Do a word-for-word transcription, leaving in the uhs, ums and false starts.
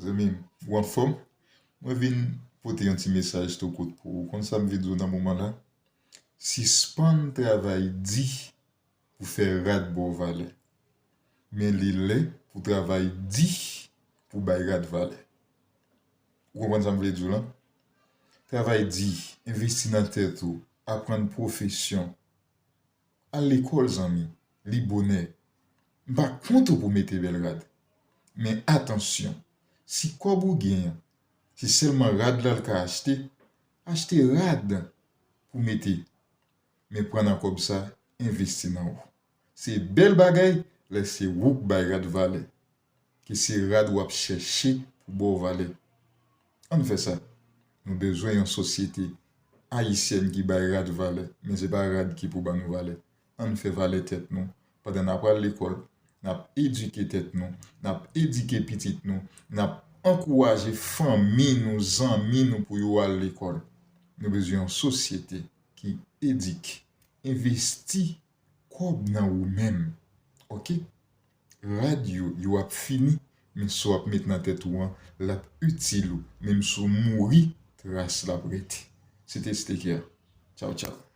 Zanmi m, ou anfòm? Mwen vin pote yon ti mesaj tou kout pou ou. Konn sa m vle di w nan moman la? Sispann travay di pou fè rad ba w valè. Men li lè pou travay di pou bay rad valè. Ou konprann sa m vle di w lan? Travay di, envesti nan tèt ou, aprann pwofesyon, al lekòl, zanmi, li bonè. M pa kont ou pou mete bèl rad. Men atansyon, si kòb ou gen an, se sèlman rad la l ka achte, achte rad pou mete. Men pran nan kòb sa, envesti nan ou. Se bèl bagay lè se ou k bay rad valè. Ke se rad w ap chèche pou ba w valè. Ann fè sa. Nou bezwen yon sosyete ayisyèn ki bay rad valè, men se pa rad ki pou ban nou valè. Ann fè valè tèt nou pandan n ap al lekòl, n ap edike tèt nou, n ap edike pitit nou, n ap ankouraje fanmi nou, zanmi nou pou yo al lekòl. Nou bezwen yon sosyete ki edike, envesti kòb nan ou menm. Oke? Rad yo, yo ap fini, men sa w ap met nan tèt ou an, l ap itil ou. Menm si w mouri, tras la ap rete. Se te Steker. Tchaw, tchaw.